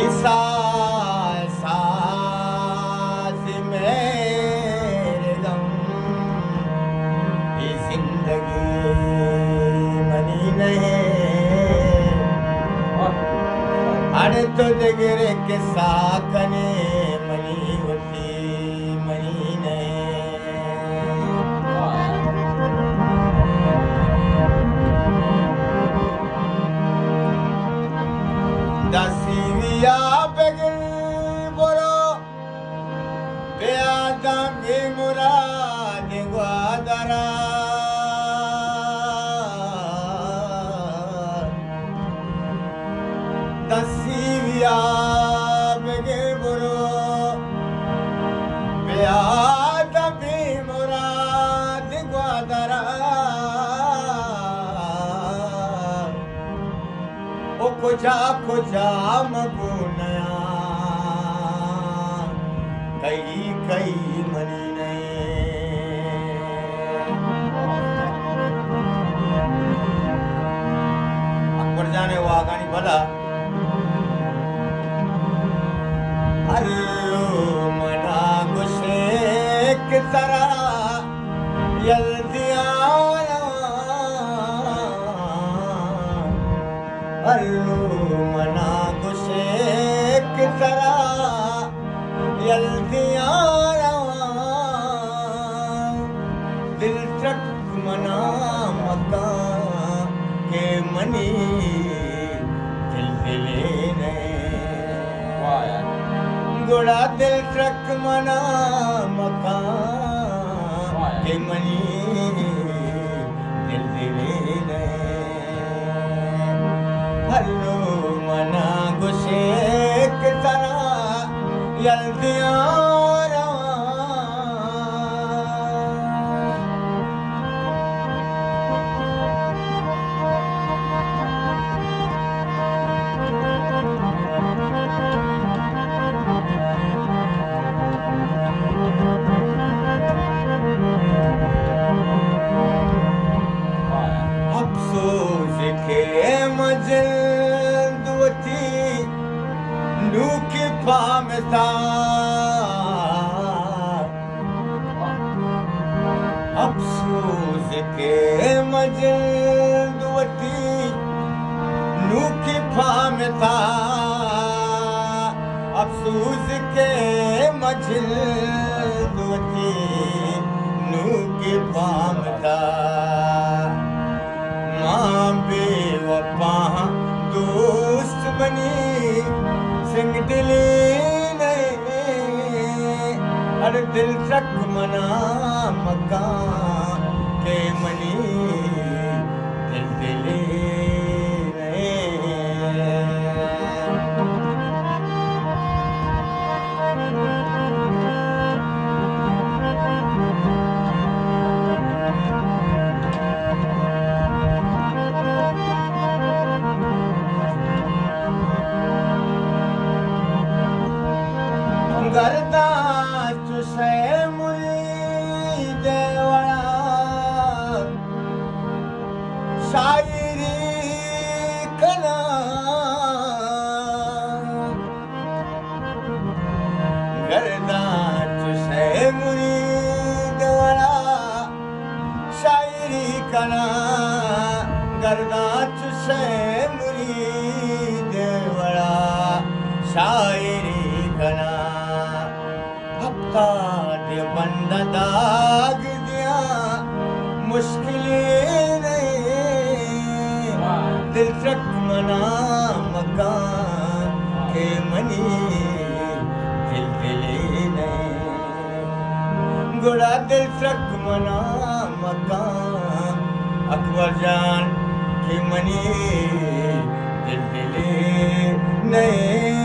ساز، ساز میرے غم، یہ زندگی منی نہیں۔ اڑے تو دگرے قصہ کنے، منی وتی منی نہیں۔ دسیویا بگر برو، بیا داں بے مراد گوادرا۔ دسیویا بگر برو، بیا داں بے مراد گوادرا۔ او کجا کجا مگو نیا، کئی کئی منی نئے۔ اکبر جان ءِ واگانی بلا۔ ہر رو منا گوشے کہ ترا یل دیاں رواں، ہر رو منا گوشے کہ ترا یل دیاں رواں۔ دل ترک منا مکاں کہ منی دل دلے نئے۔ واہ یار۔ گڑا دل ترک منا مکاں، واہ یار، کہ منی دل دلے نئے۔ ہر رو منا گوشے کہ ترا یل دیاں رواں۔ افسوز کہ مجند وتی نوکی پامتا۔ افسوز کہ مجند وتی نوکی پامتا۔ افسوز کہ مجند وتی نوکی پامتا۔ ما بے وفا ہاں، دوست منی سنگ دلے نئے۔ اڑے دل ترک منا مکاں کہ منی دل دلے نئے۔ گرداں چو شے مرید وڑا شاعری کناں۔ گرداں چو شے مرید وڑا شاعری کناں۔ گرداں چو شے مرید وڑا شاعری کناں۔ ہفتاد بند داگ دیاں مشکلے نئے۔ دل ترک منا مکاں کہ منی دل دلے نئے۔ گڑا دل ترک منا مکاں اکبر جان کہ منی دل دلے نئے۔